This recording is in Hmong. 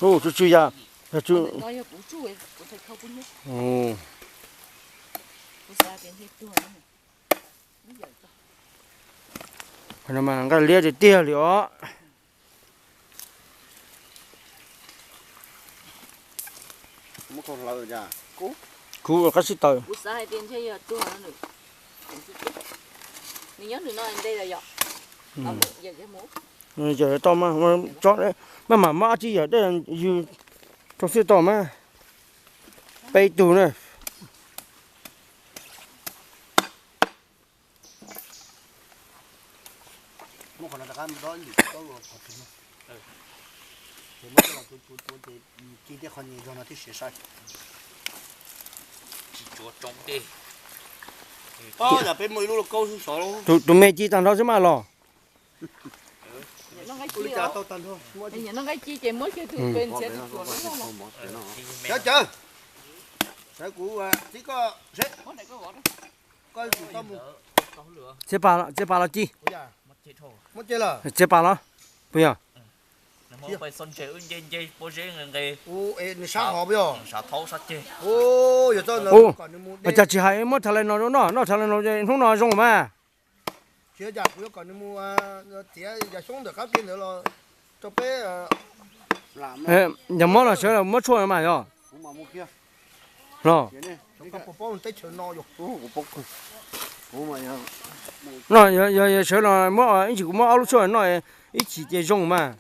Ub, tsw tsw yam, yog tsw. Qhov no mas nqaij liab tiag tiag li os. Kuv qab sib taws. Yog toj mas, maj mam muab ob tsib yam dej yws rau xwb toj mas. Peb tug na. Tus me ci tag nrho xwb mas los. Txiav pas los ci. Txiav pas los puas yog? Nws sab hov puas yog? Ua cas tsis hais muab tha lais no rau noj, noj tha lais no hnub no zoo mas. Tsis yog, kuv yuav kom nws mus txiav yam xyoob ntawm qab ke ntawd los rau peb. Yog mob los sawv los muab tshuaj mas yog. Los, no yog sawv los muab, ib ntsis kuv muab ob lub tshuaj no noj ib chim ces zoo mas.